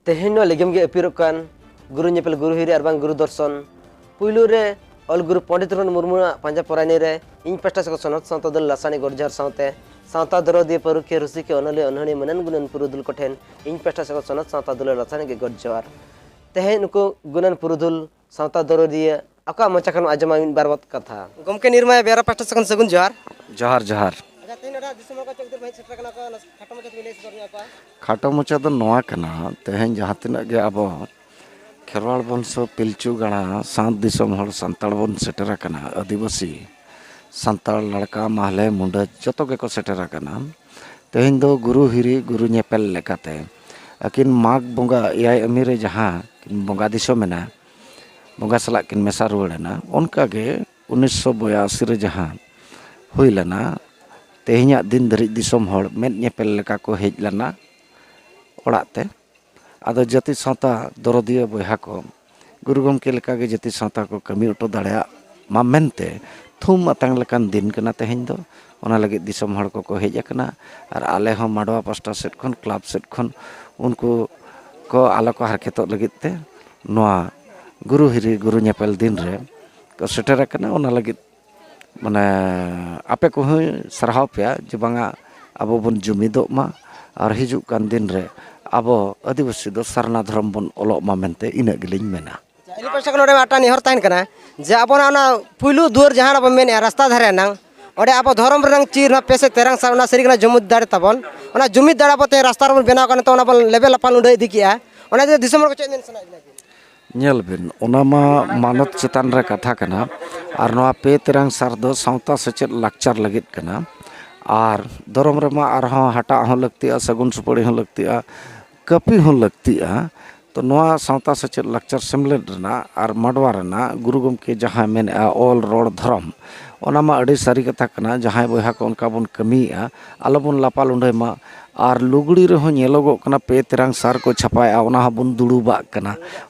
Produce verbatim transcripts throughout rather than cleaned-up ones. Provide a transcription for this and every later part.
ᱛᱮᱦᱮᱧ ᱱᱚᱣᱟ ᱞᱮᱜᱮᱢ ᱜᱮ ᱟᱹᱯᱤᱨᱚᱜ ᱠᱟᱱ ᱜᱩᱨᱩ ᱧᱮᱯᱮᱞ, ᱜᱩᱨᱩ ᱦᱤᱨᱤ ᱟᱨ ᱵᱟᱝ ᱜᱩᱨᱩ ᱫᱚᱨᱥᱚᱱ᱾ ᱯᱩᱭᱞᱩ ᱨᱮ ᱚᱞ ᱜᱩᱨᱩ ᱯᱚᱱᱰᱤᱛ ᱨᱚᱜᱷᱩᱱᱟᱛᱷ ᱢᱩᱨᱢᱩᱣᱟᱜ ᱯᱟᱸᱡᱟ ᱯᱚᱨᱟᱭᱱᱤ ᱨᱮ ᱤᱧ ᱯᱟᱦᱴᱟ ᱥᱮᱫ ᱠᱷᱚᱱ ᱥᱚᱱᱚᱛ ᱥᱟᱶᱛᱟ ᱫᱚᱞ ᱞᱟᱥᱟᱱᱤ ᱜᱚᱰ ᱡᱚᱦᱟᱨ ᱥᱟᱶᱛᱮ ᱥᱟᱶᱛᱟ ᱫᱚᱨᱚᱫᱤᱭᱟᱹ, ᱯᱟᱹᱨᱩᱠᱷᱤᱭᱟᱹ, ᱨᱩᱥᱤᱠᱟ, ᱚᱱᱚᱞᱤᱭᱟᱹ, ᱚᱱᱚᱬᱦᱤᱭᱟᱹ, ᱢᱟᱹᱱᱟᱱ ᱜᱩᱱᱟᱹᱱ ᱯᱩᱨᱩᱫᱷᱩᱞ ᱠᱚᱴᱷᱮᱱ ᱤᱧ ᱯᱟᱦᱴᱟ ᱥᱮᱫ ᱠᱷᱚᱱ ᱥᱚᱱᱚᱛ ᱥᱟᱶᱛᱟ ᱫᱚᱞ ᱞᱟᱥᱟᱱᱤ ᱜᱮ ᱜᱚᱰ ᱡᱚᱦᱟᱨ᱾ ᱛᱮᱦᱮᱧ ᱱᱩᱠᱩ ᱜᱩᱱᱟᱹᱱ ᱯᱩᱨᱩᱫᱷᱩᱞ ᱥᱟᱶᱛᱟ ᱫᱚᱨᱚᱫᱤᱭᱟᱹ ᱟᱠᱚᱣᱟᱜ ᱢᱚᱪᱟ ᱠᱷᱚᱱ ᱟᱸᱡᱚᱢᱟ ᱢᱤᱫ ᱵᱟᱨ ᱵᱟᱛ ᱠᱟᱛᱷᱟ᱾ ᱜᱚᱢᱠᱮ ᱱᱤᱨᱢᱟᱭᱟ ᱵᱮᱣᱨᱟ ᱯᱟᱦᱴᱟ ᱥᱮᱫ ᱠᱷᱚᱱ ᱥᱟᱹᱜᱩᱱ ᱡᱚᱦᱟᱨ᱾ ᱡᱚᱦᱟᱨ, ᱡᱚᱦᱟᱨ᱾ ᱟᱪᱪᱷᱟ, ᱛᱮᱦᱮᱧ ᱱᱚᱰᱮ ᱫᱤᱥᱚᱢ ᱦᱚᱲ ᱠᱚ ᱪᱮᱫ ᱠᱷᱟᱹᱛᱤᱨ ᱯᱮ ᱦᱮᱡ ᱥᱮᱴᱮᱨ ᱟᱠᱟᱱᱟ, ᱠᱚ ᱠᱷᱟᱴᱚ ᱢᱟᱪᱷᱟ ᱛᱮᱵᱤᱱ ᱞᱟᱹᱭ ᱥᱚᱫᱚᱨ ᱧᱚᱜ ᱟᱠᱚᱣᱟ? ᱠᱷᱟᱴᱚ ᱢᱟᱪᱷᱟ ᱫᱚ ᱱᱚᱣᱟ ᱠᱟᱱᱟ, ᱛᱮᱦᱮᱧ ᱡᱟᱦᱟᱸ ᱛᱤᱱᱟᱹᱜ ᱜᱮ ᱟᱵᱚ ᱠᱷᱮᱨᱣᱟᱲ ᱵᱚᱝᱥᱚ ᱯᱤᱞᱪᱩ ᱜᱟᱲᱟ ᱥᱟᱶ ᱫᱤᱥᱚᱢ ᱦᱚᱲ ᱥᱟᱱᱛᱟᱲ ᱵᱚᱱ ᱥᱮᱴᱮᱨ ᱟᱠᱟᱱᱟ, ᱟᱹᱫᱤᱵᱟᱹᱥᱤ, ᱥᱟᱱᱛᱟᱲ, ᱞᱟᱲᱠᱟ, ᱢᱟᱦᱞᱮ, ᱢᱩᱸᱰᱟᱹ ᱡᱚᱛᱚ ᱜᱮᱠᱚ ᱥᱮᱴᱮᱨ ᱟᱠᱟᱱᱟ᱾ ᱛᱮᱦᱮᱧ ᱫᱚ ᱜᱩᱨᱩ ᱦᱤᱨᱤ ᱜᱩᱨᱩ ᱧᱮᱯᱮᱞ ᱞᱮᱠᱟᱛᱮ ᱟᱹᱠᱤᱱ ᱢᱟᱜᱽ ᱵᱚᱸᱜᱟ ᱮᱭᱟᱭ ᱟᱹᱢᱤ ᱨᱮ ᱡᱟᱦᱟᱸ ᱠᱤᱱ ᱵᱚᱸᱜᱟ ᱫᱤᱥᱚᱢ ᱮᱱᱟ, ᱵᱚᱸᱜᱟ ᱥᱟᱞᱟᱜ ᱠᱤᱱ ᱢᱮᱥᱟ ᱨᱩᱣᱟᱹᱲ ᱮᱱᱟ, ᱚᱱᱠᱟᱜᱮ ᱩᱱᱤᱥᱥᱚ ᱵᱚᱭᱟᱥᱤ ᱨᱮ ᱡᱟᱦᱟᱸ ᱦᱩᱭ ᱞᱮᱱᱟ, ᱛᱮᱦᱮᱧᱟᱜ ᱫᱤᱱ ᱫᱷᱟᱹᱨᱤᱡ ᱫᱤᱥᱚᱢ ᱦᱚᱲ ᱢᱮᱫ ᱧᱮᱯᱮᱞ ᱞᱮᱠᱟ ᱠᱚ ᱦᱮᱡ ᱞᱮᱱᱟ ᱚᱲᱟᱜ ᱛᱮ᱾ ᱟᱫᱚ ᱡᱟᱹᱛᱤ ᱥᱟᱶᱛᱟ ᱫᱚᱨᱚᱫᱤᱭᱟᱹ ᱵᱚᱭᱦᱟ ᱠᱚ ᱜᱩᱨᱩ ᱜᱚᱢᱠᱮ ᱞᱮᱠᱟᱜᱮ ᱡᱟᱹᱛᱤ ᱥᱟᱶᱛᱟ ᱠᱚ ᱠᱟᱹᱢᱤ ᱦᱚᱴᱚ ᱫᱟᱲᱮᱭᱟᱜ ᱢᱟ ᱢᱮᱱᱛᱮ ᱛᱷᱩᱢ ᱟᱛᱟᱝ ᱞᱮᱠᱟᱱ ᱫᱤᱱ ᱠᱟᱱᱟ ᱛᱮᱦᱮᱧ ᱫᱚ᱾ ᱚᱱᱟ ᱞᱟᱹᱜᱤᱫ ᱫᱤᱥᱚᱢ ᱦᱚᱲ ᱠᱚᱠᱚ ᱦᱮᱡ ᱟᱠᱟᱱᱟ᱾ ᱟᱨ ᱟᱞᱮ ᱦᱚᱸ ᱢᱟᱰᱣᱟ ᱯᱟᱥᱴᱟ ᱥᱮᱫ ᱠᱷᱚᱱ, ᱠᱞᱟᱵᱽ ᱥᱮᱫ ᱠᱷᱚᱱ ᱩᱱᱠᱩ ᱠᱚ ᱟᱞᱚ ᱠᱚ ᱦᱟᱨᱠᱮᱛᱚᱜ ᱞᱟᱹᱜᱤᱫ ᱛᱮ ᱱᱚᱣᱟ ᱜᱩᱨᱩ ᱦᱤᱨᱤ ᱜᱩᱨᱩ ᱧᱮᱯᱮᱞ ᱫᱤᱱ ᱨᱮ ᱠᱚ ᱥᱮᱴᱮᱨ ᱟᱠᱟᱱᱟ᱾ ᱚᱱᱟ ᱞᱟᱹᱜᱤᱫ ᱢᱟᱱᱮ ᱟᱯᱮ ᱠᱚᱦᱚᱸ ᱥᱟᱨᱦᱟᱣ ᱯᱮᱭᱟ ᱡᱮ ᱵᱟᱝᱟ ᱟᱵᱚ ᱵᱚᱱ ᱡᱩᱢᱤᱫᱚᱜ ᱢᱟ ᱟᱨ ᱦᱤᱡᱩᱜ ᱠᱟᱱ ᱫᱤᱱ ᱨᱮ ᱟᱵᱚ ᱟᱹᱫᱤᱵᱟᱹᱥᱤ ᱫᱚ ᱥᱟᱨᱱᱟ ᱫᱷᱚᱨᱚᱢ ᱵᱚᱱ ᱚᱞᱚᱜ ᱢᱟ ᱢᱮᱱᱛᱮ ᱤᱱᱟᱹᱜ ᱜᱮᱞᱤᱧ ᱢᱮᱱᱟ᱾ ᱟᱪᱪᱷᱟ, ᱤᱧ ᱯᱟᱦᱴᱟ ᱠᱷᱚᱱ ᱱᱚᱰᱮ ᱢᱤᱫᱴᱟᱝ ᱱᱮᱦᱚᱨ ᱛᱟᱦᱮᱱ ᱠᱟᱱᱟ ᱡᱮ ᱟᱵᱚᱱᱟᱜ ᱚᱱᱟ ᱯᱩᱭᱞᱩ ᱫᱩᱣᱟᱹᱨ ᱡᱟᱦᱟᱸ ᱵᱚᱱ ᱢᱮᱱᱮᱫᱼᱟ ᱨᱟᱥᱛᱟ ᱫᱷᱟᱨᱮ ᱨᱮᱱᱟᱝ, ᱚᱸᱰᱮ ᱟᱵᱚ ᱫᱷᱚᱨᱚᱢ ᱨᱮᱱᱟᱝ ᱪᱤᱨ ᱱᱚᱣᱟ ᱯᱮ ᱥᱮ ᱛᱮᱨᱟᱝ ᱥᱟᱨ ᱚᱱᱟ ᱥᱟᱹᱨᱤ ᱠᱟᱱᱟ ᱡᱩᱢᱤᱫ ᱫᱟᱲᱮ ᱛᱟᱵᱚᱱ, ᱚᱱᱟ ᱡᱩᱢᱤᱫ ᱫᱟᱲᱮ ᱟᱵᱚ ᱛᱮᱦᱮᱧ ᱨᱟᱥᱛᱟ ᱨᱮᱵᱚᱱ ᱵᱮᱱᱟᱣ ᱠᱟᱱᱟ, ᱱᱤᱛᱚᱜ ᱚᱱᱟ ᱵᱚᱱ ᱞᱮᱵᱮᱞ ᱞᱟᱯᱟᱞ ᱩᱰᱟᱹ ᱤᱫᱤ ᱠᱮᱜᱼᱟ, ᱚᱱᱟ ᱤᱫᱤ ᱫᱤᱥᱚᱢ ᱦᱚᱲ ᱠᱚ ᱪᱮᱫ ᱢᱮᱱ ᱥᱟᱱᱟᱭᱮᱫ ᱵᱮᱱᱟ? ᱧᱮᱞ ᱵᱤᱱ, ᱚᱱᱟ ᱢᱟ ᱢᱟᱱᱚᱛ ᱪᱮᱛᱟᱱ ᱨᱮ ᱠᱟᱛᱷᱟ ᱠᱟᱱᱟ᱾ ᱟᱨ ᱱᱚᱣᱟ ᱯᱮ ᱛᱮᱨᱟᱝ ᱥᱟᱨ ᱫᱚ ᱥᱟᱶᱛᱟ ᱥᱮᱪᱮᱫ ᱞᱟᱠᱪᱟᱨ ᱞᱟᱹᱜᱤᱫ ᱠᱟᱱᱟ᱾ ᱟᱨ ᱫᱷᱚᱨᱚᱢ ᱨᱮᱢᱟ ᱟᱨᱦᱚᱸ ᱦᱟᱴᱟᱜ ᱦᱚᱸ ᱞᱟᱹᱠᱛᱤᱜᱼᱟ, ᱥᱟᱹᱜᱩᱱ ᱥᱩᱯᱟᱹᱲᱤ ᱦᱚᱸ ᱞᱟᱹᱠᱛᱤᱜᱼᱟ, ᱠᱟᱹᱯᱤ ᱦᱚᱸ ᱞᱟᱹᱠᱛᱤᱜᱼᱟ᱾ ᱛᱚ ᱱᱚᱣᱟ ᱥᱟᱶᱛᱟ ᱥᱮᱪᱮᱫ ᱞᱟᱠᱪᱟᱨ ᱥᱮᱢᱞᱮᱫ ᱨᱮᱱᱟᱜ ᱟᱨ ᱢᱟᱰᱣᱟ ᱨᱮᱱᱟᱜ ᱜᱩᱨᱩ ᱜᱚᱢᱠᱮ ᱡᱟᱦᱟᱸᱭ ᱢᱮᱱᱮᱜᱼᱟ ᱚᱞ ᱨᱚᱲ ᱫᱷᱚᱨᱚᱢ, ᱚᱱᱟ ᱢᱟ ᱟᱹᱰᱤ ᱥᱟᱹᱨᱤ ᱠᱟᱛᱷᱟ ᱠᱟᱱᱟ᱾ ᱡᱟᱦᱟᱸᱭ ᱵᱚᱭᱦᱟ ᱠᱚ ᱚᱱᱠᱟ ᱵᱚᱱ ᱠᱟᱹᱢᱤᱭᱮᱜᱼᱟ, ᱟᱞᱚᱵᱚᱱ ᱞᱟᱯᱟ ᱞᱩᱸᱰᱟᱹᱭ ᱢᱟ᱾ ᱟᱨ ᱞᱩᱜᱽᱲᱤ ᱨᱮᱦᱚᱸ ᱧᱮᱞᱚᱜᱚᱜ ᱠᱟᱱᱟ ᱯᱮ ᱛᱮᱨᱟᱝ ᱥᱟᱨ ᱠᱚ ᱪᱷᱟᱯᱟᱭᱮᱜᱼᱟ, ᱚᱱᱟ ᱦᱚᱸᱵᱚᱱ ᱫᱩᱲᱩᱵᱟᱜ ᱠᱟᱱᱟ᱾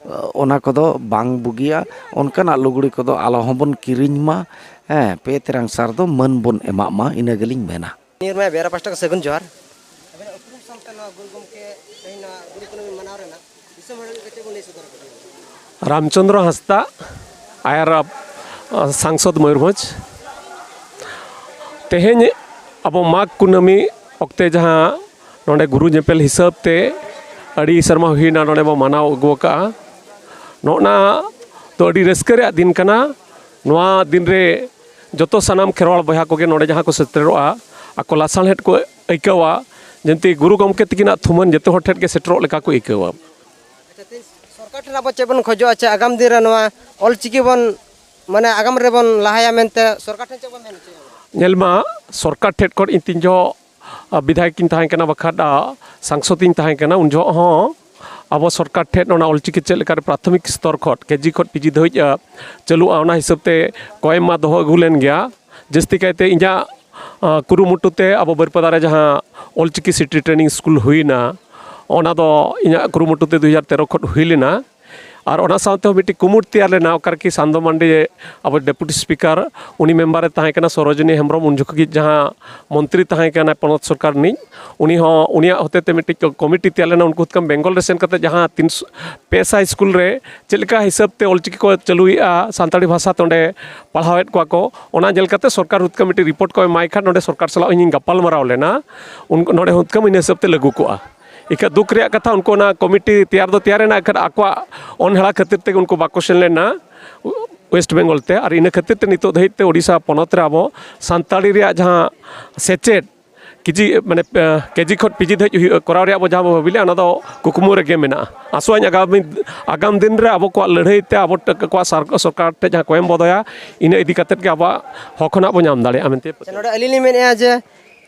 ᱚᱱᱟ ᱠᱚᱫᱚ ᱵᱟᱝ ᱵᱩᱜᱤᱭᱟ, ᱚᱱᱠᱟᱱᱟᱜ ᱞᱩᱜᱽᱲᱤ ᱠᱚᱫᱚ ᱟᱞᱚ ᱦᱚᱸᱵᱚᱱ ᱠᱤᱨᱤᱧ ᱢᱟ᱾ ᱦᱮᱸ, ᱯᱮ ᱛᱮᱨᱟᱝ ᱥᱟᱨ ᱫᱚ ᱢᱟᱹᱱ ᱵᱚᱱ ᱮᱢᱟᱜ ᱢᱟ, ᱤᱱᱟᱹ ᱜᱮᱞᱤᱧ ᱢᱮᱱᱟ᱾ ᱱᱤᱨᱢᱟᱭᱟ ᱵᱮᱣᱨᱟ ᱯᱟᱦᱴᱟ ᱠᱷᱚᱱ ᱥᱟᱹᱜᱩᱱ ᱡᱚᱦᱟᱨ᱾ ᱟᱵᱮᱱᱟᱜ ᱩᱯᱨᱩᱢ ᱥᱟᱶᱛᱮ ᱱᱚᱣᱟ ᱜᱩᱨᱩ ᱜᱚᱢᱠᱮ ᱛᱮᱦᱮᱧ ᱱᱚᱣᱟ ᱜᱩᱨᱩ ᱠᱩᱱᱟᱹᱢᱤ ᱢᱟᱱᱟᱣ ᱨᱮᱱᱟᱜ ᱨᱟᱢᱪᱚᱸᱫᱽᱨᱚ ᱦᱟᱸᱥᱫᱟ, ᱟᱭᱟᱨ ᱥᱟᱝᱥᱚᱫᱽ ᱢᱚᱭᱩᱨᱵᱷᱚᱸᱡᱽ᱾ ᱛᱮᱦᱮᱧ ᱟᱵᱚ ᱢᱟᱜᱽ ᱠᱩᱱᱟᱹᱢᱤ ᱚᱠᱛᱮ ᱡᱟᱦᱟᱸ ᱱᱚᱰᱮ ᱜᱩᱨᱩ ᱧᱮᱯᱮᱞ ᱦᱤᱥᱟᱹᱵ ᱛᱮ ᱟᱹᱰᱤ ᱥᱮᱨᱢᱟ ᱦᱩᱭᱱᱟ ᱱᱚᱰᱮ ᱵᱚ ᱢᱟᱱᱟᱣ ᱟᱹᱜᱩ ᱟᱠᱟᱫᱼᱟ᱾ ᱱᱚᱜᱼᱱᱟ ᱫᱚ ᱟᱹᱰᱤ ᱨᱟᱹᱥᱠᱟᱹ ᱨᱮᱭᱟᱜ ᱫᱤᱱ ᱠᱟᱱᱟ᱾ ᱱᱚᱣᱟ ᱫᱤᱱ ᱨᱮ ᱡᱚᱛᱚ ᱥᱟᱱᱟᱢ ᱠᱷᱮᱨᱣᱟᱲ ᱵᱚᱭᱦᱟ ᱠᱚᱜᱮ ᱱᱚᱰᱮ ᱡᱟᱦᱟᱸ ᱠᱚ ᱥᱮᱴᱮᱨᱚᱜᱼᱟ, ᱟᱠᱚ ᱞᱟᱥᱟᱬᱦᱮᱫ ᱠᱚ ᱟᱹᱭᱠᱟᱹᱣᱟ, ᱡᱮᱱᱛᱮ ᱜᱩᱨᱩ ᱜᱚᱢᱠᱮ ᱛᱤᱠᱤᱱᱟᱜ ᱛᱷᱩᱢᱟᱹᱱ ᱡᱚᱛᱚ ᱦᱚᱲ ᱴᱷᱮᱱ ᱜᱮ ᱥᱮᱴᱮᱨᱚᱜ ᱞᱮᱠᱟ ᱠᱚ ᱟᱹᱭᱠᱟᱹᱣᱟ᱾ ᱟᱪᱪᱷᱟ, ᱛᱮᱦᱮᱧ ᱥᱚᱨᱠᱟᱨ ᱴᱷᱮᱱ ᱟᱵᱚ ᱪᱮᱫ ᱵᱚᱱ ᱠᱷᱚᱡᱚᱜᱼᱟ, ᱪᱮ ᱟᱜᱟᱢ ᱫᱤᱱ ᱨᱮ ᱱᱚᱣᱟ ᱚᱞᱪᱤᱠᱤ ᱵᱚᱱ, ᱢᱟᱱᱮ, ᱟᱜᱟᱢ ᱨᱮᱵᱚᱱ ᱞᱟᱦᱟᱭᱟ ᱢᱮᱱᱛᱮ ᱥᱚᱨᱠᱟᱨ ᱴᱷᱮᱱ ᱪᱮᱫ ᱵᱚᱱ ᱢᱮᱱ ᱦᱚᱪᱚᱭᱟ? ᱧᱮᱞ ᱢᱟ, ᱥᱚᱨᱠᱟᱨ ᱴᱷᱮᱱ ᱠᱷᱚᱱ ᱤᱧ ᱛᱤᱱ ᱡᱚᱦᱚᱜ, ᱟ, ᱵᱤᱫᱷᱟᱭᱚᱠ ᱤᱧ ᱛᱟᱦᱮᱸ ᱠᱟᱱᱟ, ᱵᱟᱠᱷᱟᱱ, ᱟ, ᱥᱟᱝᱥᱚᱫ ᱤᱧ ᱛᱟᱦᱮᱸ ᱠᱟᱱᱟ, ᱩᱱ ᱡᱚᱦᱚᱜ ᱦᱚᱸ ᱟᱵᱚ ᱥᱚᱨᱠᱟᱨ ᱴᱷᱮᱱ ᱚᱱᱟ ᱚᱞᱪᱤᱠᱤ ᱪᱮᱫ ᱞᱮᱠᱟᱨᱮ ᱯᱨᱟᱛᱷᱚᱢᱤᱠ ᱥᱛᱚᱨ ᱠᱷᱚᱱ, ᱠᱮᱡᱤ ᱠᱷᱚᱱ ᱯᱤᱡᱤ ᱫᱷᱟᱹᱵᱤᱡ, ᱟ, ᱪᱟᱹᱞᱩᱜᱼᱟ, ᱚᱱᱟ ᱦᱤᱥᱟᱹᱵ ᱛᱮ ᱠᱚᱭᱮᱢ ᱢᱟ ᱫᱚᱦᱚ ᱟᱹᱜᱩ ᱞᱮᱱ ᱜᱮᱭᱟ᱾ ᱡᱟᱹᱥᱛᱤ ᱠᱟᱭᱛᱮ ᱤᱧᱟᱹᱜ, ᱟ, ᱠᱩᱨᱩᱢᱩᱴᱩ ᱛᱮ ᱟᱵᱚ ᱵᱟᱹᱨᱤᱯᱟᱫᱟ ᱨᱮ ᱡᱟᱦᱟᱸ ᱚᱞᱪᱤᱠᱤ ᱥᱤᱴᱤ ᱴᱨᱮᱱᱤᱝ ᱥᱠᱩᱞ ᱦᱩᱭᱱᱟ, ᱚᱱᱟ ᱫᱚ ᱤᱧᱟᱹᱜ ᱠᱩᱨᱩᱢᱩᱴᱩ ᱛᱮ ᱫᱩ ᱦᱟᱡᱟᱨ ᱛᱮᱨᱚ ᱠᱷᱚᱱ ᱦᱩᱭ ᱞᱮᱱᱟ᱾ ᱟᱨ ᱚᱱᱟ ᱥᱟᱶᱛᱮ ᱦᱚᱸ ᱢᱤᱫᱴᱤᱡ ᱠᱩᱢᱩᱴ ᱛᱮᱭᱟᱨ ᱞᱮᱱᱟ, ᱚᱠᱟ ᱨᱮᱠᱤ ᱥᱟᱱᱫᱚ ᱢᱟᱱᱰᱤ ᱟᱵᱚ ᱰᱮᱯᱩᱴᱤ ᱥᱯᱤᱠᱟᱨ, ᱩᱱᱤ ᱢᱮᱢᱵᱟᱨᱮ ᱛᱟᱦᱮᱸ ᱠᱟᱱᱟ, ᱥᱚᱨᱳᱡᱤᱱᱤ ᱦᱮᱢᱵᱨᱚᱢ ᱩᱱ ᱡᱚᱠᱷᱚᱱ ᱜᱮ ᱡᱟᱦᱟᱸ ᱢᱚᱱᱛᱨᱤ ᱛᱟᱦᱮᱸ ᱠᱟᱱᱟ ᱯᱚᱱᱚᱛ ᱥᱚᱨᱠᱟᱨ ᱨᱤᱱᱤᱡ, ᱩᱱᱤ ᱦᱚᱸ, ᱩᱱᱤᱭᱟᱜ ᱦᱚᱛᱮ ᱛᱮ ᱢᱤᱫᱴᱤᱡ ᱠᱚ-, ᱠᱚᱢᱤᱴᱤ ᱛᱮᱭᱟᱨ ᱞᱮᱱᱟ᱾ ᱩᱱᱠᱩ ᱛᱟᱢ ᱵᱮᱝᱜᱚᱞ ᱨᱮ ᱥᱮᱱ ᱠᱟᱛᱮ ᱡᱟᱦᱟᱸ ᱛᱤᱱ ᱥᱚ, ᱯᱮ ᱥᱟᱭ ᱥᱠᱩᱞ ᱨᱮ ᱪᱮᱫ ᱞᱮᱠᱟ ᱦᱤᱥᱟᱹᱵ ᱛᱮ ᱚᱞᱪᱤᱠᱤ ᱠᱚ ᱪᱟᱹᱞᱩᱭᱮᱫᱼᱟ, ᱥᱟᱱᱛᱟᱲᱤ ᱵᱷᱟᱥᱟ ᱛᱮ ᱚᱸᱰᱮ ᱯᱟᱲᱦᱟᱣᱮᱫ ᱠᱚᱣᱟ ᱠᱚ, ᱚᱱᱟ ᱧᱮᱞ ᱠᱟᱛᱮ ᱥᱚᱨᱠᱟᱨ ᱦᱩᱛᱠᱟᱹ ᱢᱤᱫᱴᱤᱡ ᱨᱤᱯᱳᱨᱴ ᱠᱚ ᱮᱢᱟᱭ ᱠᱷᱟᱱ, ᱱᱚᱰᱮ ᱥᱚᱨᱠᱟᱨ ᱥᱟᱞᱟᱜ ᱤᱧᱤᱧ ᱜᱟᱯᱟᱞ ᱢᱟᱨᱟᱣ ᱞᱮᱱᱟ᱾ ᱩᱱ, ᱱᱚᱰᱮ ᱦᱩᱛᱠᱟᱹᱢ ᱤᱱᱟᱹ ᱦᱤᱥᱟᱹᱵ ᱛᱮ ᱞᱟᱹᱜᱩ ᱠᱚᱜᱼᱟ᱾ ᱤᱠᱷᱟᱹ ᱫᱩᱠ ᱨᱮᱭᱟᱜ ᱠᱟᱛᱷᱟ, ᱩᱱᱠᱩ ᱚᱱᱟ ᱠᱚᱢᱤᱴᱤ ᱛᱮᱭᱟᱨ ᱫᱚ ᱛᱮᱭᱟᱨ ᱮᱱᱟ, ᱮᱱᱠᱷᱟᱱ ᱟᱠᱚᱣᱟᱜ ᱚᱱᱦᱮᱲᱟ ᱠᱷᱟᱹᱛᱤᱨ ᱛᱮᱜᱮ ᱩᱱᱠᱩ ᱵᱟᱠᱚ ᱥᱮᱱ ᱞᱮᱱᱟ ᱳᱭᱮᱥᱴ ᱵᱮᱝᱜᱚᱞ ᱛᱮ᱾ ᱟᱨ ᱤᱱᱟᱹ ᱠᱷᱟᱹᱛᱤᱨ ᱛᱮ ᱱᱤᱛᱚᱜ ᱫᱷᱟᱹᱵᱤᱡ ᱛᱮ ᱳᱰᱤᱥᱟ ᱯᱚᱱᱚᱛ ᱨᱮ ᱟᱵᱚ ᱥᱟᱱᱛᱟᱲᱤ ᱨᱮᱭᱟᱜ ᱡᱟᱦᱟᱸ ᱥᱮᱪᱮᱫ, ᱠᱤᱪᱷᱤ, ᱢᱟᱱᱮ, ᱠᱮᱡᱤ ᱠᱷᱚᱱ ᱯᱤᱡᱤ ᱫᱷᱟᱹᱵᱤᱡ ᱦᱩᱭᱩᱜ, ᱠᱚᱨᱟᱣ ᱨᱮᱭᱟᱜ ᱟᱵᱚ ᱡᱟᱦᱟᱸ ᱵᱚ ᱵᱷᱟᱹᱵᱤ ᱞᱮᱫᱼᱟ, ᱚᱱᱟ ᱫᱚ ᱠᱩᱠᱢᱩ ᱨᱮᱜᱮ ᱢᱮᱱᱟᱜᱼᱟ᱾ ᱟᱥᱚᱜ ᱟᱹᱧ ᱟᱜᱟᱢᱤ, ᱟᱜᱟᱢ ᱫᱤᱱ ᱨᱮ ᱟᱵᱚ ᱠᱚᱣᱟᱜ ᱞᱟᱹᱲᱦᱟᱹᱭ ᱛᱮ ᱟᱵᱚ ᱴᱷᱮᱱ, ᱠᱚᱣᱟᱜ ᱥᱟᱨ-, ᱥᱚᱨᱠᱟᱨ ᱴᱷᱮᱱ ᱡᱟᱦᱟᱸ ᱠᱚᱭᱮᱢ ᱵᱚ ᱫᱚᱦᱚᱭᱟ, ᱤᱱᱟᱹ ᱤᱫᱤ ᱠᱟᱛᱮᱫ ᱜᱮ ᱟᱵᱚᱣᱟᱜ ᱦᱚᱠ ᱦᱚᱸ ᱱᱟᱜ ᱵᱚ ᱧᱟᱢ ᱫᱟᱲᱮᱭᱟᱜᱼᱟ ᱢᱮᱱᱛᱮ᱾ ᱟᱪᱪᱷᱟ, ᱱᱚᱰᱮ ᱟᱹᱞᱤᱧ ᱞᱤᱧ ᱢᱮᱱᱮᱫᱼᱟ ᱡᱮ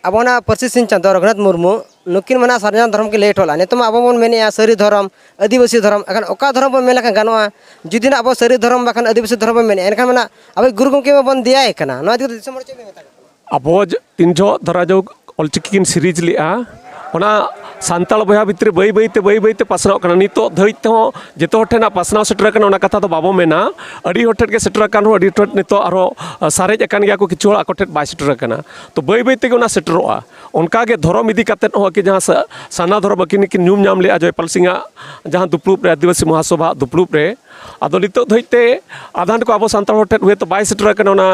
ᱟᱵᱚ ᱚᱱᱟ ᱯᱟᱹᱨᱥᱤ ᱥᱤᱧ ᱪᱟᱸᱫᱳ ᱨᱚᱜᱷᱩᱱᱟᱛᱷ ᱢᱩᱨᱢᱩ ᱱᱩᱠᱤᱱ ᱢᱟ ᱱᱟᱜ ᱥᱟᱨᱱᱟ ᱫᱷᱚᱨᱚᱢ ᱠᱤᱱ ᱞᱟᱹᱭ ᱦᱚᱴᱚ ᱞᱮᱫᱼᱟ, ᱱᱤᱛᱚᱜ ᱢᱟ ᱟᱵᱚ ᱵᱚᱱ ᱢᱮᱱᱮᱫᱼᱟ ᱥᱟᱹᱨᱤ ᱫᱷᱚᱨᱚᱢ, ᱟᱹᱫᱤᱵᱟᱹᱥᱤ ᱫᱷᱚᱨᱚᱢ, ᱮᱱᱠᱷᱟᱱ ᱚᱠᱟ ᱫᱷᱚᱨᱚᱢ ᱵᱚᱱ ᱢᱮᱱ ᱞᱮᱠᱷᱟᱱ ᱜᱟᱱᱚᱜᱼᱟ? ᱡᱩᱫᱤ ᱱᱟᱜ ᱟᱵᱚ ᱥᱟᱹᱨᱤ ᱫᱷᱚᱨᱚᱢ ᱵᱟᱠᱷᱟᱱ ᱟᱹᱫᱤᱵᱟᱹᱥᱤ ᱫᱷᱚᱨᱚᱢ ᱵᱚᱱ ᱢᱮᱱᱮᱫᱼᱟ, ᱮᱱᱠᱷᱟᱱ ᱢᱟ ᱱᱟᱜ ᱟᱵᱚ ᱜᱩᱨᱩ ᱜᱚᱢᱠᱮ ᱢᱟᱵᱚᱱ ᱫᱮᱭᱟᱭᱮ ᱠᱟᱱᱟ᱾ ᱱᱚᱣᱟ ᱤᱫᱤ ᱠᱟᱛᱮ ᱫᱤᱥᱚᱢ ᱦᱚᱲ ᱪᱮᱫ ᱵᱮᱱ ᱢᱮᱛᱟ ᱠᱚ ᱠᱟᱱᱟ? ᱟᱵᱚ ᱡ-, ᱛᱤᱱ ᱡᱚᱦᱚᱜ ᱫᱷᱚᱨᱟ ᱡᱟᱣ ᱚᱞᱪᱤᱠᱤ ᱠᱤᱱ ᱥᱤᱨᱤᱡᱽ ᱞᱮᱫᱼᱟ, ᱚᱱᱟ ᱥᱟᱱᱛᱟᱲ ᱵᱚᱭᱦᱟ ᱵᱷᱤᱛᱨᱤ ᱵᱟᱹᱭ ᱵᱟᱹᱭ ᱛᱮ, ᱵᱟᱹᱭ ᱵᱟᱹᱭ ᱛᱮ ᱯᱟᱥᱱᱟᱣᱚᱜ ᱠᱟᱱᱟ᱾ ᱱᱤᱛᱚᱜ ᱫᱷᱟᱹᱵᱤᱡ ᱛᱮᱦᱚᱸ ᱡᱚᱛᱚ ᱦᱚᱲ ᱴᱷᱮᱱ ᱯᱟᱥᱱᱟᱣ ᱥᱮᱴᱮᱨ ᱟᱠᱟᱱᱟ, ᱚᱱᱟ ᱠᱟᱛᱷᱟ ᱫᱚ ᱵᱟᱵᱚ ᱢᱮᱱᱟ᱾ ᱟᱹᱰᱤ ᱦᱚᱲ ᱴᱷᱮᱱ ᱜᱮ ᱥᱮᱴᱮᱨ ᱟᱠᱟᱱ ᱨᱮᱦᱚᱸ, ᱟᱹᱰᱤ ᱦᱚᱲ ᱴᱷᱮᱱ ᱱᱤᱛᱚᱜ ᱟᱨᱦᱚᱸ, ᱟ, ᱥᱟᱨᱮᱡ ᱟᱠᱟᱱ ᱜᱮᱭᱟ ᱠᱚ, ᱠᱤᱪᱷᱩ ᱦᱚᱲ ᱟᱠᱚ ᱴᱷᱮᱱ ᱵᱟᱭ ᱥᱮᱴᱮᱨ ᱟᱠᱟᱱᱟ᱾ ᱛᱚ, ᱵᱟᱹᱭ ᱵᱟᱹᱭ ᱛᱮᱜᱮ ᱚᱱᱟ ᱥᱮᱴᱮᱨᱚᱜᱼᱟ᱾ ᱚᱱᱠᱟ ᱜᱮ ᱫᱷᱚᱨᱚᱢ ᱤᱫᱤ ᱠᱟᱛᱮᱫ ᱦᱚᱸ ᱟᱹᱠᱤᱱ ᱡᱟᱦᱟᱸ ᱥᱟ-, ᱥᱟᱨᱱᱟ ᱫᱷᱚᱨᱚᱢ ᱟᱹᱠᱤᱱ ᱠᱤᱱ ᱧᱩᱢ ᱧᱟᱢ ᱞᱮᱫᱼᱟ ᱡᱚᱭᱯᱟᱞ ᱥᱤᱝ ᱟᱜ ᱡᱟᱦᱟᱸ ᱫᱩᱯᱲᱩᱵ ᱨᱮ, ᱟᱹᱫᱤᱵᱟᱹᱥᱤ ᱢᱚᱦᱟᱥᱚᱵᱷᱟ ᱫᱩᱯᱲᱩᱵ ᱨᱮ, ᱟᱫᱚ ᱱᱤᱛᱚᱜ ᱫᱷᱟᱹᱵᱤᱡ ᱛᱮ ᱟᱫᱷᱟᱱ ᱠᱚ ᱟᱵᱚ ᱥᱟᱱᱛᱟᱲ ᱦᱚᱲ ᱴᱷᱮᱱ ᱦᱚᱭᱛᱳ ᱵᱟᱭ ᱥᱮᱴᱮᱨ ᱟᱠᱟᱱᱟ ᱚᱱᱟ,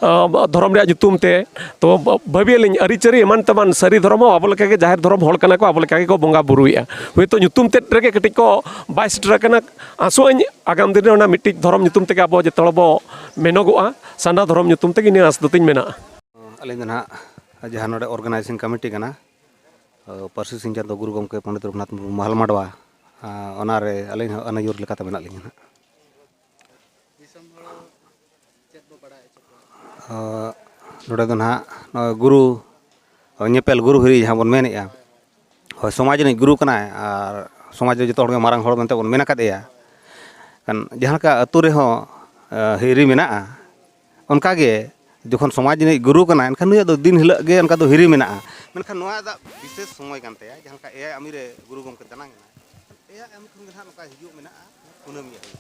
ᱟ, ᱫᱷᱚᱨᱚᱢ ᱨᱮᱭᱟᱜ ᱧᱩᱛᱩᱢ ᱛᱮ᱾ ᱛᱚ, ᱵᱷᱟᱹᱵᱤᱭᱟᱞᱤᱧ ᱟᱹᱨᱤᱪᱟᱹᱞᱤ ᱮᱢᱟᱱ ᱛᱮᱢᱟᱱ ᱥᱟᱹᱨᱤ ᱫᱷᱚᱨᱚᱢ ᱦᱚᱸ ᱟᱵᱚ ᱞᱮᱠᱟᱜᱮ ᱡᱟᱦᱮᱨ ᱫᱷᱚᱨᱚᱢ ᱦᱚᱲ ᱠᱟᱱᱟ ᱠᱚ, ᱟᱵᱚ ᱞᱮᱠᱟ ᱜᱮᱠᱚ ᱵᱚᱸᱜᱟ ᱵᱩᱨᱩᱭᱮᱫᱼᱟ᱾ ᱦᱚᱭᱛᱳ ᱧᱩᱛᱩᱢ ᱛᱮᱫ ᱨᱮᱜᱮ ᱠᱟᱹᱴᱤᱡ ᱠᱚ ᱵᱟᱭ ᱥᱮᱴᱮᱨ ᱟᱠᱟᱱᱟ᱾ ᱟᱥᱚᱜ ᱟᱹᱧ ᱟᱜᱟᱢ ᱫᱤᱱ ᱨᱮ ᱚᱱᱟ ᱢᱤᱫᱴᱤᱡ ᱫᱷᱚᱨᱚᱢ ᱧᱩᱛᱩᱢ ᱛᱮᱜᱮ ᱟᱵᱚ ᱡᱚᱛᱚ ᱦᱚᱲ ᱵᱚ ᱢᱮᱱᱚᱜᱚᱜᱼᱟ, ᱥᱟᱨᱱᱟ ᱫᱷᱚᱨᱚᱢ ᱧᱩᱛᱩᱢ ᱛᱮᱜᱮ, ᱱᱤᱭᱟᱹ ᱟᱸᱥ ᱫᱚ ᱛᱤᱧ ᱢᱮᱱᱟᱜᱼᱟ᱾ ᱟᱹᱞᱤᱧ ᱫᱚ ᱱᱟᱦᱟᱜ ᱡᱟᱦᱟᱸ ᱱᱚᱰᱮ organizing committee ᱠᱟᱱᱟ, ᱯᱟᱹᱨᱥᱤ ᱥᱤᱧ ᱪᱟᱸᱫᱳ ᱜᱩᱨᱩ ᱜᱚᱢᱠᱮ ᱯᱚᱱᱰᱤᱛ ᱨᱚᱜᱷᱩᱱᱟᱛᱷ ᱢᱩᱨᱢᱩ ᱢᱟᱦᱟᱞ ᱢᱟᱰᱣᱟ, ᱚᱱᱟᱨᱮ ᱟᱹᱞᱤᱧ ᱦᱚᱸ ᱟᱹᱱᱟᱹᱭᱩᱨ ᱞᱮᱠᱟᱛᱮ ᱢᱮᱱᱟᱜ ᱞᱤᱧᱟ ᱱᱟᱦᱟᱜ᱾ ᱫᱤᱥᱚᱢ ᱦᱚᱲ ᱪᱮᱫ ᱵᱚ ᱵᱟᱲᱟᱭ ᱦᱚᱪᱚ ᱠᱚᱣᱟ? ᱱᱚᱰᱮ ᱫᱚ ᱱᱟᱦᱟᱜ ᱱᱚᱜᱼᱚᱭ ᱜᱩᱨᱩ ᱧᱮᱯᱮᱞ, ᱜᱩᱨᱩ ᱦᱤᱨᱤ ᱡᱟᱦᱟᱸ ᱵᱚᱱ ᱢᱮᱱᱮᱫᱼᱟ, ᱦᱳᱭ, ᱥᱚᱢᱟᱡᱽ ᱨᱤᱱᱤᱡ ᱜᱩᱨᱩ ᱠᱟᱱᱟᱭ ᱟᱨ ᱥᱚᱢᱟᱡᱽ ᱨᱮ ᱡᱚᱛᱚ ᱦᱚᱲᱜᱮ ᱢᱟᱨᱟᱝ ᱦᱚᱲ ᱢᱮᱱᱛᱮ ᱵᱚᱱ ᱢᱮᱱ ᱟᱠᱟᱫᱮᱭᱟ᱾ ᱠᱷᱟᱱ ᱡᱟᱦᱟᱸ ᱞᱮᱠᱟ ᱟᱹᱛᱩ ᱨᱮᱦᱚᱸ, ᱮ, ᱦᱤᱨᱤ ᱢᱮᱱᱟᱜᱼᱟ, ᱚᱱᱠᱟᱜᱮ ᱡᱚᱠᱷᱚᱱ ᱥᱚᱢᱟᱡᱽ ᱨᱤᱱᱤᱡ ᱜᱩᱨᱩ ᱠᱟᱱᱟᱭ, ᱮᱱᱠᱷᱟᱱ ᱱᱩᱭᱟᱜ ᱫᱚ ᱫᱤᱱ ᱦᱤᱞᱳᱜ ᱜᱮ ᱚᱱᱠᱟ ᱫᱚ ᱦᱤᱨᱤ ᱢᱮᱱᱟᱜᱼᱟ᱾ ᱢᱮᱱᱠᱷᱟᱱ ᱱᱚᱣᱟ ᱫᱚ ᱵᱤᱥᱮᱥ ᱥᱚᱢᱚᱭ ᱠᱟᱱ ᱛᱟᱭᱟ, ᱡᱟᱦᱟᱸ ᱞᱮᱠᱟ ᱮᱭᱟᱭ ᱟᱢᱤ ᱨᱮ ᱜᱩᱨᱩ ᱜᱚᱢᱠᱮ ᱫᱟᱱᱟᱝ ᱮᱱᱟ, ᱮᱭᱟᱭ ᱟᱢᱤ ᱠᱷᱚᱱ ᱜᱮ ᱱᱟᱦᱟᱜ ᱱᱚᱝᱠᱟ ᱦᱤᱡᱩᱜ ᱢᱮᱱᱟᱜᱼᱟ, ᱠᱩᱱᱟᱹᱢᱤ ᱟᱹᱭᱩᱵ᱾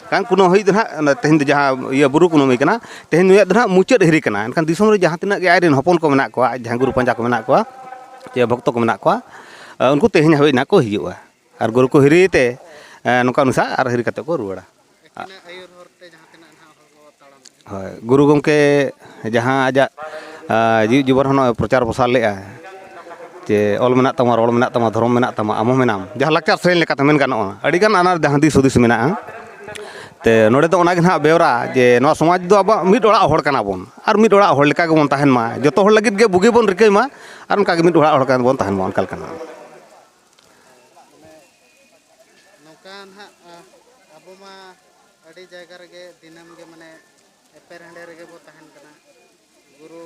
ᱠᱷᱟᱱ ᱠᱩᱱᱟᱹᱢᱤ ᱫᱚ ᱱᱟᱦᱟᱜ ᱚᱱᱟ ᱛᱮᱦᱮᱧ ᱫᱚ ᱡᱟᱦᱟᱸ ᱤᱭᱟᱹ ᱵᱩᱨᱩ ᱠᱩᱱᱟᱹᱢᱤ ᱠᱟᱱᱟ, ᱛᱮᱦᱮᱧ ᱱᱩᱭᱟᱜ ᱫᱚ ᱱᱟᱦᱟᱜ ᱢᱩᱪᱟᱹᱫ ᱦᱤᱨᱤ ᱠᱟᱱᱟ᱾ ᱮᱱᱠᱷᱟᱱ ᱫᱤᱥᱚᱢ ᱨᱮ ᱡᱟᱦᱟᱸ ᱛᱤᱱᱟᱹᱜ ᱜᱮ ᱟᱡ ᱨᱮᱱ ᱦᱚᱯᱚᱱ ᱠᱚ ᱢᱮᱱᱟᱜ ᱠᱚᱣᱟ, ᱟᱡ ᱡᱟᱦᱟᱸᱭ ᱜᱩᱨᱩ ᱯᱟᱸᱡᱟ ᱠᱚ ᱢᱮᱱᱟᱜ ᱠᱚᱣᱟ, ᱪᱮ ᱵᱷᱚᱠᱛᱚ ᱠᱚ ᱢᱮᱱᱟᱜ ᱠᱚᱣᱟ, ᱩᱱᱠᱩ ᱛᱮᱦᱮᱧ ᱦᱟᱹᱵᱤᱡ ᱱᱟᱦᱟᱜ ᱠᱚ ᱦᱤᱡᱩᱜᱼᱟ᱾ ᱟᱨ ᱜᱩᱨᱩ ᱠᱚ ᱦᱤᱨᱤᱭᱮ ᱛᱮ, ᱮ, ᱱᱚᱝᱠᱟ ᱚᱱᱩᱥᱟᱨ ᱟᱨ ᱦᱤᱨᱤ ᱠᱟᱛᱮ ᱠᱚ ᱨᱩᱣᱟᱹᱲᱟ᱾ ᱟᱹᱠᱤᱱᱟᱜ ᱟᱹᱭᱩᱨ ᱦᱚᱨ ᱛᱮ ᱡᱟᱦᱟᱸ ᱛᱤᱱᱟᱹᱜ ᱱᱟᱦᱟᱜ ᱦᱚᱲ ᱠᱚ ᱛᱟᱲᱟᱢ ᱤᱫᱤ᱾ ᱦᱳᱭ, ᱜᱩᱨᱩ ᱜᱚᱢᱠᱮ ᱡᱟᱦᱟᱸ ᱟᱡᱟᱜ, ᱟ, ᱡᱤᱣᱤ ᱡᱤᱵᱚᱱ ᱦᱚᱸ ᱱᱚᱜᱼᱚᱭ ᱯᱨᱚᱪᱟᱨ ᱯᱨᱚᱥᱟᱨ ᱞᱮᱫᱼᱟ, ᱡᱮ ᱚᱞ ᱢᱮᱱᱟᱜ ᱛᱟᱢᱟ, ᱨᱚᱲ ᱢᱮᱱᱟᱜ ᱛᱟᱢᱟ, ᱫᱷᱚᱨᱚᱢ ᱢᱮᱱᱟᱜ ᱛᱟᱢᱟ, ᱟᱢ ᱦᱚᱸ ᱢᱮᱱᱟᱢ, ᱡᱟᱦᱟᱸ ᱞᱟᱠᱪᱟᱨ ᱥᱮᱨᱮᱧ ᱞᱮᱠᱟᱛᱮ ᱢᱮᱱ ᱜᱟᱱᱚᱜᱼᱟ, ᱟᱹᱰᱤᱜᱟᱱ ᱟᱱᱟᱨ ᱡᱟᱦᱟᱸ ᱫᱤᱥ ᱦᱩᱫᱤᱥ ᱢᱮᱱᱟᱜᱼᱟ᱾ ᱛᱮ ᱱᱚᱰᱮ ᱫᱚ ᱚᱱᱟᱜᱮ ᱱᱟᱦᱟᱜ ᱵᱮᱣᱨᱟ ᱡᱮ ᱱᱚᱣᱟ ᱥᱚᱢᱟᱡᱽ ᱫᱚ ᱟᱵᱚᱣᱟᱜ ᱢᱤᱫ ᱚᱲᱟᱜ ᱦᱚᱲ ᱠᱟᱱᱟ ᱵᱚᱱ ᱟᱨ ᱢᱤᱫ ᱚᱲᱟᱜ ᱦᱚᱲ ᱞᱮᱠᱟ ᱜᱮᱵᱚᱱ ᱛᱟᱦᱮᱱ ᱢᱟ, ᱡᱚᱛᱚ ᱦᱚᱲ ᱞᱟᱹᱜᱤᱫ ᱜᱮ ᱵᱩᱜᱤ ᱵᱚᱱ ᱨᱤᱠᱟᱹᱭ ᱢᱟ ᱟᱨ ᱚᱱᱠᱟ ᱜᱮ ᱢᱤᱫ ᱚᱲᱟᱜ ᱦᱚᱲ ᱠᱟᱱ ᱵᱚᱱ ᱛᱟᱦᱮᱱ ᱢᱟ, ᱚᱱᱠᱟ ᱞᱮᱠᱟᱱᱟᱜ᱾ ᱢᱟᱱᱮ ᱱᱚᱝᱠᱟ ᱱᱟᱦᱟᱜ, ᱟ, ᱟᱵᱚ ᱢᱟ ᱟᱹᱰᱤ ᱡᱟᱭᱜᱟ ᱨᱮᱜᱮ ᱫᱤᱱᱟᱹᱢ ᱜᱮ ᱢᱟᱱᱮ ᱮᱯᱮᱨ ᱦᱮᱸᱰᱮ ᱨᱮᱜᱮ ᱵᱚ ᱛᱟᱦᱮᱱ ᱠᱟᱱᱟ᱾ ᱜᱩᱨᱩ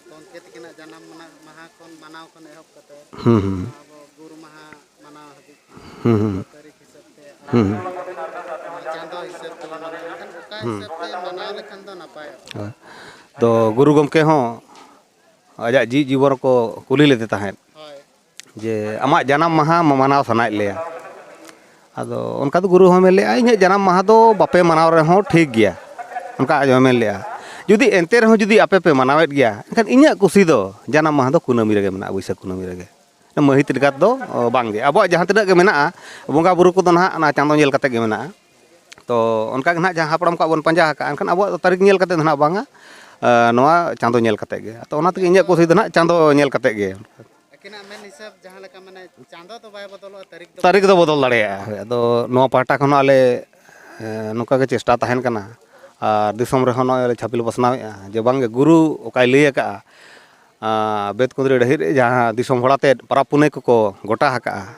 ᱜᱚᱢᱠᱮ ᱛᱟᱹᱠᱤᱱᱟᱜ ᱡᱟᱱᱟᱢ ᱢᱟᱱᱟ-, ᱢᱟᱦᱟ ᱠᱷᱚᱱ ᱢᱟᱱᱟᱣ ᱠᱷᱚᱱ ᱮᱦᱚᱵ ᱠᱟᱛᱮ ᱦᱩᱸ, ᱦᱩᱸ᱾ ᱟᱵᱚ ᱜᱩᱨᱩ ᱢᱟᱦᱟ ᱢᱟᱱᱟᱣ ᱦᱟᱹᱵᱤᱡ ᱦᱩᱸ, ᱦᱩᱸ᱾ ᱛᱟᱹᱨᱤᱠᱷ ᱦᱤᱥᱟᱹᱵ ᱛᱮ ᱦᱩᱸ, ᱦᱩᱸ᱾ ᱪᱟᱸᱫᱚ ᱦᱤᱥᱟᱹᱵ ᱛᱮᱵᱚᱱ ᱢᱟᱱᱟᱣᱟ᱾ ᱮᱱᱠᱷᱟᱱ ᱚᱠᱟ ᱦᱩᱸ᱾ ᱦᱤᱥᱟᱹᱵ ᱛᱮ ᱢᱟᱱᱟᱣ ᱞᱮᱠᱷᱟᱱ ᱫᱚ ᱱᱟᱯᱟᱭᱚᱜᱼᱟ? ᱦᱳᱭ᱾ ᱛᱚ ᱜᱩᱨᱩ ᱜᱚᱢᱠᱮ ᱦᱚᱸ ᱟᱡᱟᱜ ᱡᱤᱣᱤ ᱡᱤᱵᱚᱱ ᱨᱮᱠᱚ ᱠᱩᱞᱤ ᱞᱮᱫᱮ ᱛᱟᱦᱮᱸᱫ᱾ ᱦᱳᱭ᱾ ᱡᱮ ᱟᱢᱟᱜ ᱡᱟᱱᱟᱢ ᱢᱟᱦᱟ ᱢᱟ-, ᱢᱟᱱᱟᱣ ᱥᱟᱱᱟᱭᱮᱫ ᱞᱮᱭᱟ᱾ ᱟᱫᱚ ᱚᱱᱠᱟ ᱫᱚ ᱜᱩᱨᱩ ᱦᱚᱸ ᱢᱮᱱ ᱞᱮᱫᱼᱟ, ᱤᱧᱟᱹᱜ ᱡᱟᱱᱟᱢ ᱢᱟᱦᱟ ᱫᱚ ᱵᱟᱯᱮ ᱢᱟᱱᱟᱣ ᱨᱮᱦᱚᱸ ᱴᱷᱤᱠ ᱜᱮᱭᱟ, ᱚᱱᱠᱟ ᱟᱡ ᱦᱚᱸ ᱢᱮᱱ ᱞᱮᱫᱼᱟ᱾ ᱡᱩᱫᱤ ᱮᱱᱛᱮ ᱨᱮᱦᱚᱸ ᱡᱩᱫᱤ ᱟᱯᱮ ᱯᱮ ᱢᱟᱱᱟᱣᱮᱫ ᱜᱮᱭᱟ, ᱮᱱᱠᱷᱟᱱ ᱤᱧᱟᱹᱜ ᱠᱩᱥᱤ ᱫᱚ ᱡᱟᱱᱟᱢ ᱢᱟᱦᱟ ᱫᱚ ᱠᱩᱱᱟᱹᱢᱤ ᱨᱮᱜᱮ ᱢᱮᱱᱟᱜᱼᱟ, ᱵᱟᱹᱭᱥᱟᱹᱠᱷ ᱠᱩᱱᱟᱹᱢᱤ ᱨᱮᱜᱮ᱾ ᱢᱟᱹᱦᱤᱛ ᱞᱮᱠᱟ ᱫᱚ, ᱚ, ᱵᱟᱝ ᱜᱮ᱾ ᱟᱵᱚᱣᱟᱜ ᱡᱟᱦᱟᱸ ᱛᱤᱱᱟᱹᱜ ᱜᱮ ᱢᱮᱱᱟᱜᱼᱟ, ᱵᱚᱸᱜᱟ ᱵᱩᱨᱩ ᱠᱚᱫᱚ ᱱᱟᱦᱟᱜ ᱚᱱᱟ ᱪᱟᱸᱫᱚ ᱧᱮᱞ ᱠᱟᱛᱮ ᱜᱮ ᱢᱮᱱᱟᱜᱼᱟ᱾ ᱛᱚ ᱚᱱᱠᱟ ᱜᱮ ᱱᱟᱦᱟᱜ ᱡᱟᱦᱟᱸ ᱦᱟᱯᱲᱟᱢ ᱠᱚᱣᱟᱜ ᱵᱚᱱ ᱯᱟᱸᱡᱟ ᱟᱠᱟᱜᱼᱟ, ᱮᱱᱠᱷᱟᱱ ᱟᱵᱚᱣᱟᱜ ᱫᱚ ᱛᱟᱹᱨᱤᱠᱷ ᱧᱮᱞ ᱠᱟᱛᱮ ᱫᱚ ᱱᱟᱦᱟᱜ ᱵᱟᱝᱟ, ᱮ, ᱱᱚᱣᱟ ᱪᱟᱸᱫᱚ ᱧᱮᱞ ᱠᱟᱛᱮ ᱜᱮ᱾ ᱛᱚ ᱚᱱᱟ ᱛᱮᱜᱮ ᱤᱧᱟᱹᱜ ᱠᱩᱥᱤ ᱫᱚ ᱱᱟᱦᱟᱜ ᱪᱟᱸᱫᱚ ᱧᱮᱞ ᱠᱟᱛᱮ ᱜᱮ᱾ ᱟᱹᱠᱤᱱᱟᱜ ᱢᱮᱱ ᱦᱤᱥᱟᱹᱵ ᱡᱟᱦᱟᱸ ᱞᱮᱠᱟ, ᱢᱟᱱᱮ, ᱪᱟᱸᱫᱚ ᱫᱚ ᱵᱟᱭ ᱵᱚᱫᱚᱞᱚᱜᱼᱟ, ᱛᱟᱹᱨᱤᱠᱷ ᱫᱚ ᱛᱟᱹᱨᱤᱠᱷ ᱫᱚ ᱵᱚᱫᱚᱞ ᱫᱟᱲᱮᱭᱟᱜᱼᱟ᱾ ᱦᱳᱭ, ᱟᱫᱚ ᱱᱚᱣᱟ ᱯᱟᱦᱴᱟ ᱠᱷᱚᱱ ᱦᱚᱸ ᱟᱞᱮ, ᱮ, ᱱᱚᱝᱠᱟ ᱜᱮ ᱪᱮᱥᱴᱟ ᱛᱟᱦᱮᱱ ᱠᱟᱱᱟ᱾ ᱟᱨ ᱫᱤᱥᱚᱢ ᱨᱮᱦᱚᱸ ᱱᱚᱜᱼᱚᱭ ᱞᱮ ᱪᱷᱟᱹᱯᱤᱞ ᱯᱟᱥᱱᱟᱣᱮᱫᱼᱟ ᱡᱮ ᱵᱟᱝᱜᱮ ᱜᱩᱨᱩ ᱚᱠᱟᱭ ᱞᱟᱹᱭ ᱟᱠᱟᱫᱼᱟ, ᱟᱨ ᱵᱮᱫ ᱠᱩᱸᱫᱽᱨᱤ ᱰᱟᱹᱦᱤ ᱨᱮ ᱡᱟᱦᱟᱸ ᱫᱤᱥᱚᱢ ᱦᱚᱲ ᱟᱛᱮᱫ ᱯᱚᱨᱚᱵᱽ ᱯᱩᱱᱟᱹᱭ ᱠᱚᱠᱚ ᱜᱚᱴᱟ ᱟᱠᱟᱫᱼᱟ,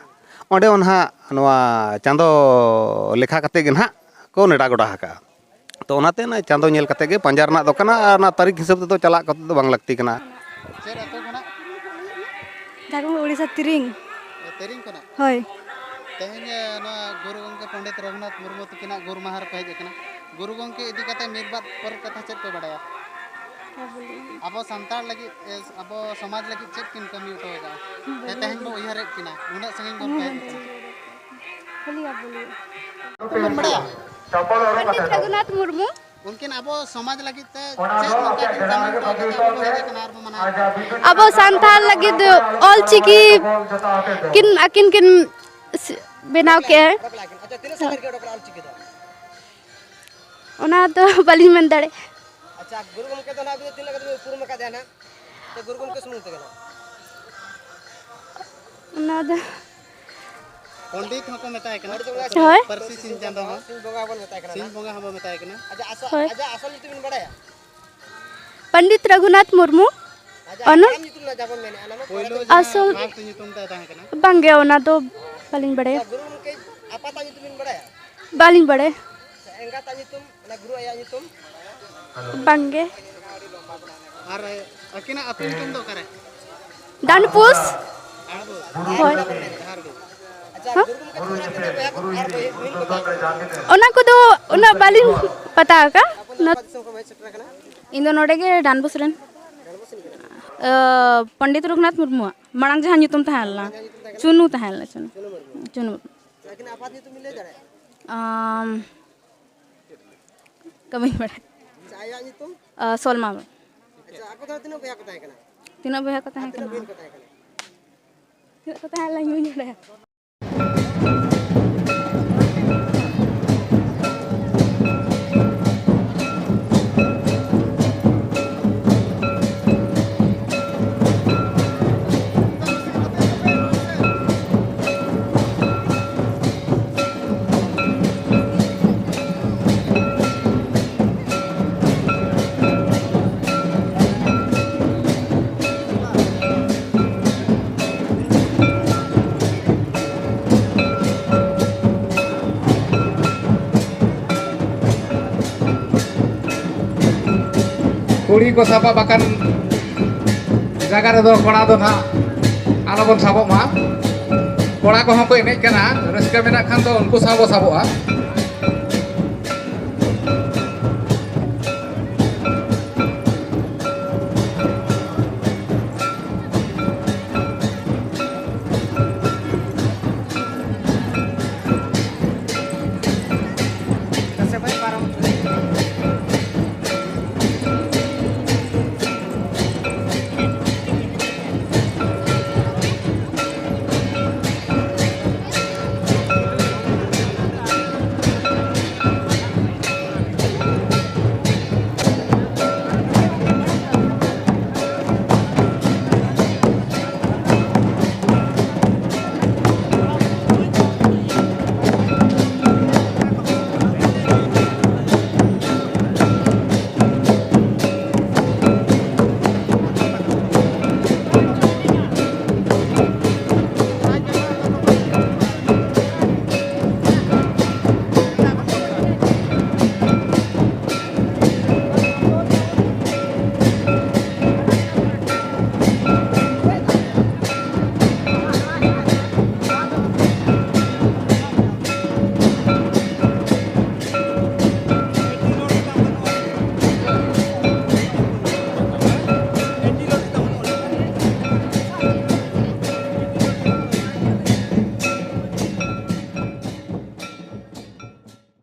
ᱚᱸᱰᱮ ᱦᱚᱸ ᱱᱟᱦᱟᱜ ᱱᱚᱣᱟ ᱪᱟᱸᱫᱚ ᱞᱮᱠᱷᱟ ᱠᱟᱛᱮᱫ ᱜᱮ ᱱᱟᱦᱟᱜ ᱠᱚ ᱱᱮᱰᱟ ᱜᱚᱴᱟ ᱟᱠᱟᱫᱼᱟ᱾ ᱛᱚ ᱚᱱᱟᱛᱮ ᱚᱱᱟ ᱪᱟᱸᱫᱚ ᱧᱮᱞ ᱠᱟᱛᱮᱫ ᱜᱮ ᱯᱟᱸᱡᱟ ᱨᱮᱱᱟᱜ ᱫᱚ ᱠᱟᱱᱟ, ᱟᱨ ᱚᱱᱟ ᱛᱟᱹᱨᱤᱠᱷ ᱦᱤᱥᱟᱹᱵ ᱛᱮᱫᱚ ᱪᱟᱞᱟᱜ ᱠᱟᱛᱮᱫ ᱫᱚ ᱵᱟᱝ ᱞᱟᱹᱠᱛᱤ ᱠᱟᱱᱟ᱾ ᱪᱮᱫ ᱟᱹᱛᱩ ᱠᱷᱚᱱᱟᱜ? ᱡᱷᱟᱲᱠᱷᱚᱸᱰ, ᱩᱲᱤᱥᱥᱟ, ᱛᱤᱨᱤᱝ᱾ ᱮ, ᱛᱤᱨᱤᱝ ᱠᱷᱚᱱᱟᱜ? ᱦᱳᱭ᱾ ᱛᱮᱦᱮᱧ, ᱮ, ᱱᱚᱣᱟ ᱜᱩᱨᱩ ᱜᱚᱢᱠᱮ ᱯᱚᱱᱰᱤᱛ ᱨᱚᱜᱷᱩᱱᱟᱛᱷ ᱢᱩᱨᱢᱩ ᱛᱟᱹᱠᱤᱱᱟᱜ ᱜᱩᱨ ᱢᱟᱦᱟ ᱨᱮᱯᱮ ᱦᱮᱡ ᱟᱠᱟᱱᱟ᱾ ᱜᱩᱨᱩ ᱜᱚᱢᱠᱮ ᱤᱫᱤ ᱠᱟᱛᱮ ᱢᱤᱫ ᱵᱟᱨ ᱯᱚᱨ ᱠᱟᱛᱷᱟ ᱪᱮᱫ ᱯᱮ ᱵᱟᱲᱟᱭᱟ? ᱦᱮᱸ, ᱵᱚᱞᱤᱭᱮ᱾ ᱟᱵᱚ ᱥᱟᱱᱛᱟᱲ ᱞᱟᱹᱜᱤᱫ, ᱮ, ᱟᱵᱚ ᱥᱚᱢᱟᱡᱽ ᱞᱟᱹᱜᱤᱫ ᱪᱮᱫ ᱠᱤᱱ ᱠᱟᱹᱢᱤ ᱦᱚᱴᱚ ᱟᱠᱟᱫᱼᱟ? ᱦᱮᱸ, ᱛᱮᱦᱮᱧ ᱵᱚ ᱩᱭᱦᱟᱹᱨᱮᱫ ᱠᱤᱱᱟ, ᱩᱱᱟᱹᱜ ᱥᱟᱺᱜᱤᱧ ᱵᱚᱱ ᱦᱮᱡ ᱟᱠᱟᱱᱟ᱾ ᱵᱚᱞᱤᱭᱮ, ᱵᱚᱞᱤᱭᱮ᱾ ᱵᱟᱹᱵᱤᱱ ᱵᱟᱲᱟᱭᱟ? ᱯᱚᱱᱰᱤᱛ ᱨᱚᱜᱷᱩᱱᱟᱛᱷ ᱢᱩᱨᱢᱩ᱾ ᱩᱱᱠᱤᱱ ᱟᱵᱚ ᱥᱚᱢᱟᱡᱽ ᱞᱟᱹᱜᱤᱫ ᱛᱮ ᱪᱮᱫ ᱱᱚᱝᱠᱟ ᱠᱤᱱ ᱠᱟᱹᱢᱤ ᱦᱚᱴᱚ ᱠᱟᱛᱮ ᱟᱵᱚ ᱵᱚ ᱦᱮᱡ ᱟᱠᱟᱱᱟ ᱟᱨ ᱵᱚ ᱢᱟᱱᱟᱣ ᱮᱫᱟ? ᱟᱵᱚ ᱥᱟᱱᱛᱟᱲ ᱞᱟᱹᱜᱤᱫ ᱫᱚ ᱚᱞᱪᱤᱠᱤ ᱠᱤᱱ, ᱟᱹᱠᱤᱱ ᱠᱤᱱ ᱵᱮᱱᱟᱣ ᱠᱮᱜᱼᱟ᱾ ᱟᱪᱪᱷᱟ, ᱛᱤᱱᱟᱹᱜ ᱥᱟᱞ ᱨᱮ ᱚᱰᱚᱠ ᱞᱮᱱᱟ ᱚᱞᱪᱤᱠᱤ ᱫᱚ? ᱚᱱᱟ ᱫᱚ ᱵᱟᱹᱞᱤᱧ ᱢᱮᱱ ᱫᱟᱲᱮᱭᱟᱜᱼᱟ᱾ ᱟᱪᱪᱷᱟ, ᱜᱩᱨᱩ ᱜᱚᱢᱠᱮ ᱫᱚ ᱱᱟᱦᱟᱜ ᱟᱹᱵᱤᱱ ᱫᱚ ᱛᱤᱱᱟᱹᱜ ᱠᱟᱛᱮ ᱵᱤᱱ ᱩᱯᱨᱩᱢ ᱟᱠᱟᱫᱮᱭᱟ ᱱᱟᱦᱟᱜ? ᱥᱮ ᱜᱩᱨᱩ ᱜᱚᱢᱠᱮ ᱥᱩᱢᱩᱝ ᱛᱮᱜᱮ ᱱᱟᱦᱟᱜ? ᱚᱱᱟ ᱫᱚ ᱯᱚᱱᱰᱤᱛ ᱦᱚᱸᱠᱚ ᱢᱮᱛᱟᱭ ᱠᱟᱱᱟ᱾ ᱦᱳᱭ᱾ ᱯᱟᱹᱨᱥᱤ ᱥᱤᱧ ᱪᱟᱸᱫᱚ ᱦᱚᱸ᱾ ᱥᱤᱧ ᱵᱚᱸᱜᱟ ᱦᱚᱸᱵᱚᱱ ᱢᱮᱛᱟᱭ ᱠᱟᱱᱟ᱾ ᱥᱤᱧ ᱵᱚᱸᱜᱟ ᱦᱚᱸᱵᱚ ᱢᱮᱛᱟᱭ ᱠᱟᱱᱟ᱾ ᱟᱡᱟᱜ ᱟᱥᱚᱞ, ᱦᱳᱭ᱾ ᱟᱡᱟᱜ ᱟᱥᱚᱞ ᱧᱩᱛᱩᱢ ᱵᱤᱱ ᱵᱟᱲᱟᱭᱟ? ᱯᱚᱱᱰᱤᱛ ᱨᱚᱜᱷᱩᱱᱟᱛᱷ ᱢᱩᱨᱢᱩ᱾ ᱟᱡᱟᱜ ᱚᱱᱟ ᱢᱟᱨᱟᱝ ᱧᱩᱛᱩᱢ ᱨᱮᱱᱟᱜ ᱡᱟᱦᱟᱸ ᱵᱚᱱ ᱢᱮᱱᱮᱫᱼᱟ, ᱚᱱᱟ ᱢᱟ ᱯᱳᱭᱞᱳ ᱯᱚᱨᱮ ᱫᱚ ᱡᱟᱦᱟᱸ ᱟᱥᱚᱞ ᱯᱷᱟᱥᱴ ᱧᱩᱛᱩᱢ ᱛᱟᱭ ᱛᱟᱦᱮᱸ ᱠᱟᱱᱟ᱾ ᱵᱟᱝᱜᱮ, ᱚᱱᱟ ᱫᱚ ᱵᱟᱹᱞᱤᱧ ᱵᱟᱲᱟᱭᱟ᱾ ᱟᱪᱪᱷᱟ, ᱜᱩᱨᱩ ᱜᱚᱢᱠᱮ ᱟᱯᱟᱛᱟᱜ ᱧᱩᱛᱩᱢ ᱵᱤᱱ ᱵᱟᱲᱟᱭᱟ? ᱵᱟᱹᱞᱤᱧ ᱵᱟᱲᱟᱭᱟ᱾ ᱟᱪᱪᱷᱟ, ᱮᱸᱜᱟᱛᱟᱜ ᱧᱩᱛᱩᱢ, ᱚᱱᱟ ᱜᱩᱨᱩ ᱟᱭᱟᱜ ᱧᱩᱛᱩᱢ? ᱵᱟᱝᱜᱮ᱾ ᱟᱨ ᱟᱹᱠᱤᱱᱟᱜ ᱟᱹᱛᱩ ᱧᱩᱛᱩᱢ ᱫᱚ ᱚᱠᱟᱨᱮ? ᱰᱟᱱᱯᱩᱥ᱾ ᱰᱟᱱᱯᱩᱥ᱾ ᱦᱳᱭ᱾ ᱡᱟᱦᱟᱸ ᱨᱮᱜᱮ᱾ ᱟᱪᱪᱷᱟ, ᱦᱮᱸ? ᱜᱩᱨᱩ ᱜᱚᱢᱠᱮ ᱛᱟᱹᱠᱤᱱᱟᱜ ᱵᱚᱭᱦᱟ ᱠᱚ ᱟᱨ ᱵᱟᱹᱦᱩ ᱵᱩᱦᱤᱱ ᱠᱚ ᱛᱟᱦᱮᱸ ᱠᱟᱱᱟ? ᱚᱱᱟ ᱠᱚᱫᱚ ᱩᱱᱟᱹᱜ ᱵᱟᱹᱞᱤᱧ ᱯᱟᱛᱟ ᱟᱠᱟᱫᱼᱟ᱾ ᱟᱵᱚ ᱫᱚ ᱚᱠᱟ ᱫᱤᱥᱚᱢ ᱠᱷᱚᱱ ᱦᱮᱡ ᱥᱮᱴᱮᱨ ᱟᱠᱟᱱᱟ? ᱤᱧ ᱫᱚ ᱱᱚᱰᱮ ᱜᱮ ᱰᱟᱱᱵᱚᱥ ᱨᱮᱱ᱾ ᱰᱟᱱᱵᱚᱥ ᱨᱮᱱ ᱠᱟᱱᱟ? ᱯᱚᱱᱰᱤᱛ ᱨᱚᱜᱷᱩᱱᱟᱛᱷ ᱢᱩᱨᱢᱩᱣᱟᱜ ᱢᱟᱲᱟᱝ ᱡᱟᱦᱟᱸ ᱧᱩᱛᱩᱢ ᱛᱟᱦᱮᱸ ᱞᱮᱱᱟ᱾ ᱪᱩᱱᱩ ᱛᱟᱦᱮᱸ ᱞᱮᱱᱟ, ᱪᱩᱱᱩ᱾ ᱪᱩᱱᱩ ᱢᱩᱨᱢᱩ᱾ ᱟᱹᱠᱤᱱᱟᱜ ᱟᱯᱟᱛ ᱧᱩᱛᱩᱢ ᱵᱤᱱ ᱞᱟᱹᱭ ᱫᱟᱲᱮᱭᱟᱜᱼᱟ? ᱟᱢ, ᱠᱟᱹᱢᱤᱧ ᱵᱟᱲᱟᱭᱟ᱾ ᱟᱪᱪᱷᱟ, ᱟᱭᱳᱣᱟᱜ ᱧᱩᱛᱩᱢ? ᱥᱚᱞᱢᱟ᱾ ᱟᱪᱪᱷᱟ, ᱟᱠᱚ ᱫᱚ ᱛᱤᱱᱟᱹᱜ ᱵᱚᱭᱦᱟ ᱠᱚ ᱛᱟᱦᱮᱸ ᱠᱟᱱᱟ? ᱛᱤᱱᱟᱹᱜ ᱵᱚᱭᱦᱟ ᱠᱚ ᱛᱟᱦᱮᱸ ᱠᱟᱱᱟ? ᱛᱤᱱᱟᱹᱜ ᱠᱚ ᱛᱟᱦᱮᱸ ᱞᱮᱱᱟ, ᱤᱧ ᱵᱟᱹᱧ ᱵᱟᱲᱟᱭᱟ᱾ ᱠᱩᱲᱤ ᱠᱚ ᱥᱟᱯᱟᱵ ᱟᱠᱟᱱ ᱡᱟᱭᱜᱟ ᱨᱮᱫᱚ ᱠᱚᱲᱟ ᱫᱚ ᱱᱟᱦᱟᱜ ᱟᱞᱚᱵᱚᱱ ᱥᱟᱵᱚᱜ ᱢᱟ᱾ ᱠᱚᱲᱟ ᱠᱚᱦᱚᱸ ᱠᱚ ᱮᱱᱮᱡ ᱠᱟᱱᱟ, ᱨᱟᱹᱥᱠᱟᱹ ᱢᱮᱱᱟᱜ ᱠᱷᱟᱱ ᱫᱚ ᱩᱱᱠᱩ ᱥᱟᱶ ᱵᱚ ᱥᱟᱵᱚᱜᱼᱟ᱾